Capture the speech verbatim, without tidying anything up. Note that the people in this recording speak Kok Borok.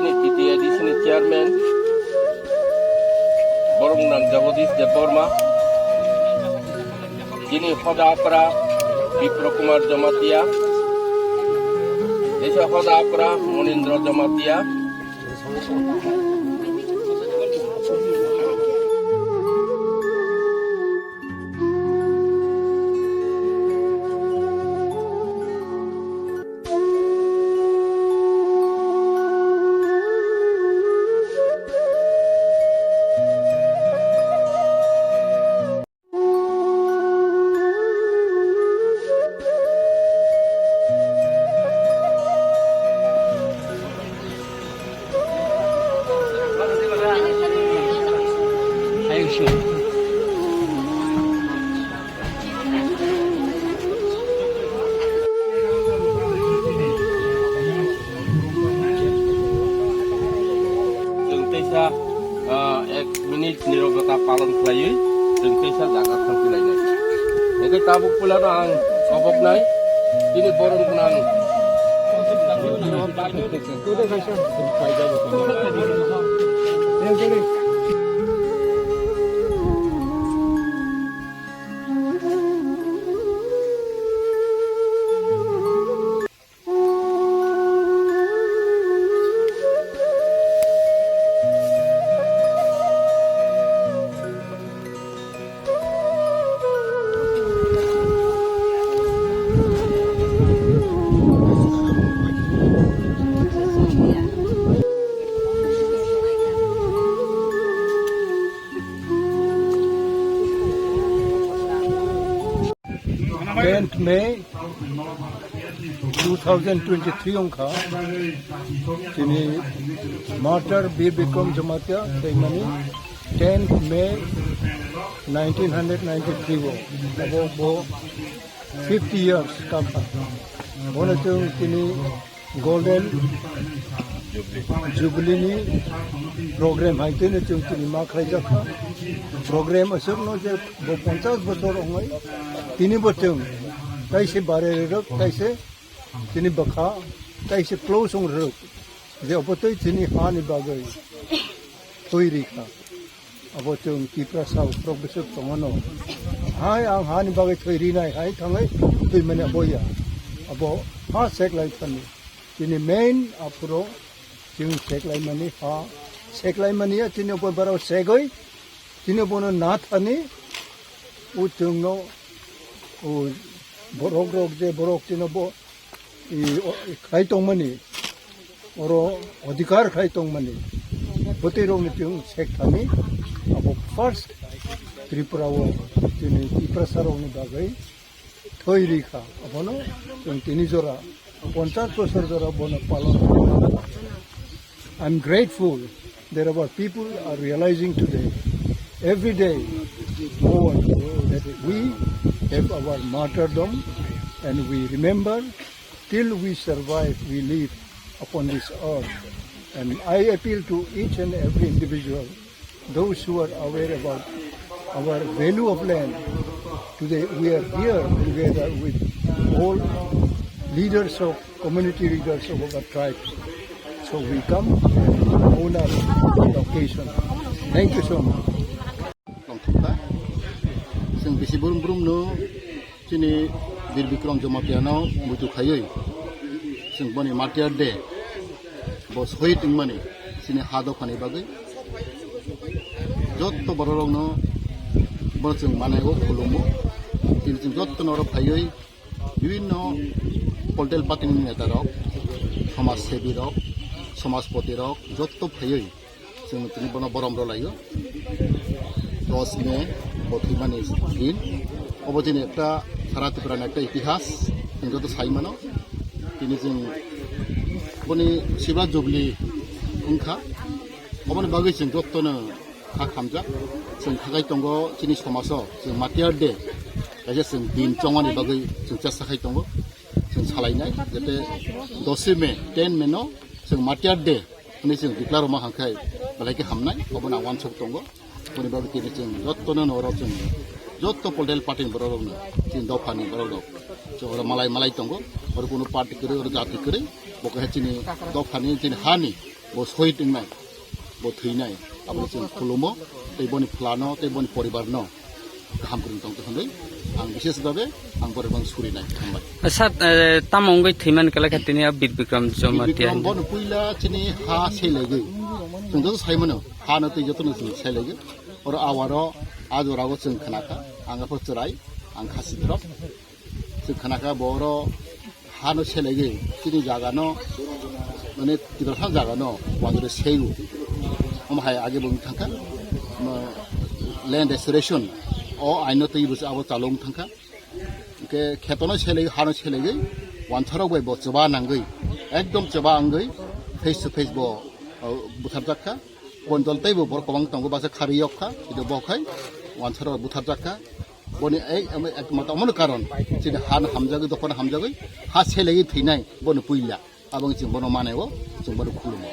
T T A D C ni chairman, borok nang Jagadish Debbarma, chini hoda apra Bipro Kumar Jamatia, teisa hoda apra Munindra Jamatia. Chwng teisa, ah, ek minute nirobota palon khlaiwi chwng teisa jaga thangwi lainai. Hwnkhe tabuk puilano ang oboknai, chini borom gwnang. Tenth May two thousand twenty-three wngkha, chini martyr Bir Bikram Jamatia thwimani tenth May nineteen hundred ninety-three o, abo bo fifty years kamkha. Bono chwng chini Golden Jubilee ni program hai tei no chwng tini ma khlai jak kha. Program aswk no je bo ponchash bosor ongoi tini bo chwng tai se bare rok, tai se tini bwkha, tai se close ong rok je obo tei chini ha ni bagwi thwi ri kha. Abo chwng Tiprasa ukrok bwswk tongmano. Hai ang hani bagwi thwi rinai hai thangwi thwi mani aboya. Abo ha seklai thani. Chini main aphuru chwng seklai mani ha seklai mani ya chini obo barao segoi. Chini bono na thani u chwngno u borok rok je borok chini bo i, o, i, khai tongmani, oro odhikar khai tongmani, bwtwi rokni chwng sek thani, abo first Tripura o chini Tiprasa rokni bagwi thwi ri kha, abono chwng tini jora, ponchash bosor jora bono palon. I'm grateful that our people are realizing today, every day more, that we have our martyrdom and we remember till we survive, we live upon this earth. And I appeal to each and every individual, those who are aware about our value of land, today we are here together with all leaders of community leaders of our tribes. So we come and honor the occasion. Thank you so much. Tongthokta. Chwng bisi brum brum no chini Bir Bikram Jamatia no muitu khaiwi chwng boni Martyr Day bo sohid wngmani chini ha dophani bagwi jotto borok rokno bo chwng manai o khulumo. Tini chwng jotto no oro phaiwi bibinno political party ni neta rok, somaj sebi rok, somajpoti rok jotto phaiwi chwng tini bono borom rw laio. Dos May bo thwimani din. Obo chini ekta sara Tripura ni ekta itihas, chwng joto sai mano. Tini chwng boni Silver Jubilee wngkha. Oboni bagwi chwng jotono kha khamjak. Chwng khakai tongo chini somajo, chwng Martyr Day kaisa chwng din chongmani bagwi chwng chesta khai tongo. Chwng salainai jete dos May, ten May no chwng Martyr Day hwnwi chwng declare rwma hwnkhai belai khe hamnai, obono ang uansuk tongo. Boni bagwi tini chwng jottono no oro chwng jotto political party ni borok rokno chini dophani borok rok chwng oro malai malai tongo. Oro kunu party kwrwi, oro jati kwrwi, bo kaisa chini dophani, chini hani Bo sohid wngnai, bo thwinai, abo chwng khulumo, tei boni phlano, tei boni poribarno kaham kwrwng tongtho hwnwi ang bishes bhabe ang borok bang surinai. Hambai. Sir, eh, tamo wngwi thwimani kwlai kha tini o Bir Bikram Jamatia Bikram hinwi? Bono puila chini ha selaigwi, chwng joto saimano, ha no twi jotono chwng selaigwi, oro awaro a jorao chwng khnakha, ang aphor chwrai, ang khasi drop. Chwng khnakha bo oro hano selaigwi chini jagano, mane, Tiprasa jagano wanjore seiu. Omo hai age bo wng thangkha, mo, land restoration o aino twi bo abo chalo wng thangkha. Hwnkhe khetono selaigwi, hano selaigwi wansarok bai bo choba nangwi, ekdom choba wngwi face to face bo, o, butharjak kha. Bon dol teibo borok kwbang tongo, baksa kharwi yok kha, hwnkhe bo khai wansarok butharjak kha. Boni ei, em, ekmatro omono karon, chini han hamjagwi, dophano hamjagwi, ha selegi thwinai, bono puila. Aboni chwng bono manai o, chwng bono khulumo.